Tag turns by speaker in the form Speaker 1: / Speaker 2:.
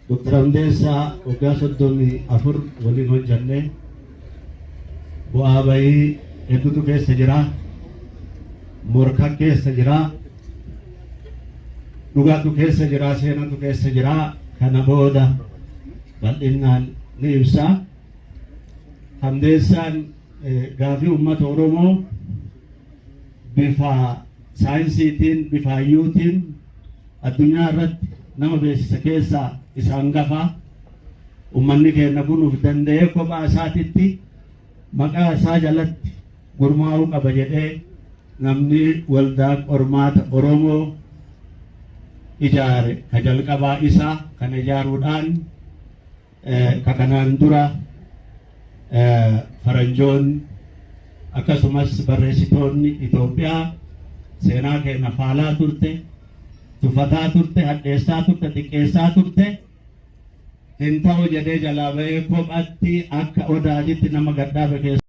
Speaker 1: Dr. Hamdeessaa waggaa 34 waliin hojjanne. Bu'aa bayii hedduutu keessa jira. Morka keessa jira. Dhugaatu keessa jira. Seenatu keessa jira. Kana booda bal'innaan ni ibsa. Hamdeessaan gaafii uummata Oromoo bifa saayinsiitiin, bifa hayyuutiin addunyaa irratti nama beeksisa keessaa isa hangafa. Uummanni keenya kun uf danda'ee kophaa isaatitti maqaa isaa jalatti gurmaa'uu qaba jedhee namni Waldaa Qormaata Oromoo ijaare ka jalqabaa isaa. Kana ijaaruudhaan ka kanaan dura faranjoonni akkasumas barreessitoonni Itoophiyaa seenaa keenya faalaa turte, tuffataa turte, hadheessaa turte, xiqqeessaa turte hin ta'u jedhee jalaa bahee kophatti akka odaatitti nama gadhaabe keessa.